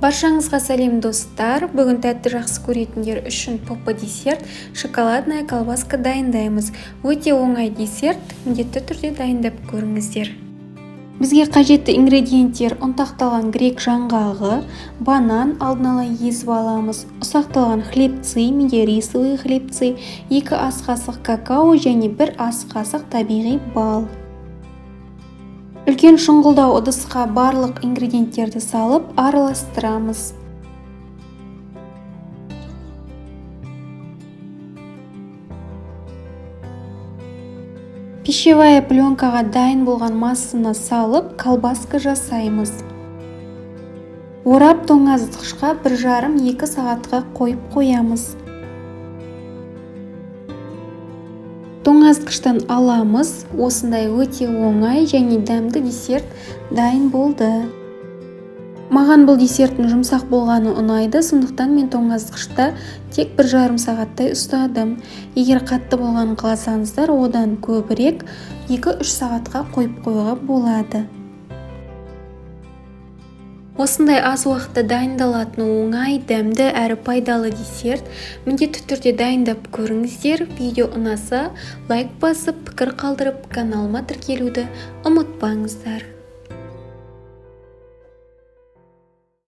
Баршаңызға сәлем, достар! Бүгін тәтті жақсы көретіндер үшін ПП десерт, шоколадная колбаска дайындаймыз. Өте оңай десерт, міндетті түрде дайындап көріңіздер. Бізге қажетті ингредиенттер: ұнтақталған грек жаңғағы, банан, алдын ала езіп аламыз, ұсақталған хлебцы, менде рисовые хлебцы, 2 ас қасық какао және 1 ас қасық табиғи бал. Үлкен шұңғылдау ыдысқа барлық ингредиенттерді салып, араластырамыз. Пищевая пленкаға дайын болған массаны салып, колбаска жасаймыз. Орап, тоңазытқышқа 1,5-2 сағатқа қойып қоямыз. Тоңазытқыштан аламыз. Осындай өте оңай және дәмді десерт дайын болды. Маған бұл десерттің жұмсақ болғаны ұнайды, сондықтан мен тоңазытқышта тек 1,5 сағаттай ұстадым. Егер қатты болғанын қаласаңыздар, одан көбірек 2-3 сағатқа қойып қоюға болады. Осындай аз уақытта дайындалатын оңай, дәмді әрі пайдалы десерт міндетті түрде дайындап көріңіздер. Видео ұнаса, лайк басып, пікір қалдырып, каналыма тіркелуді ұмытпаңыздар.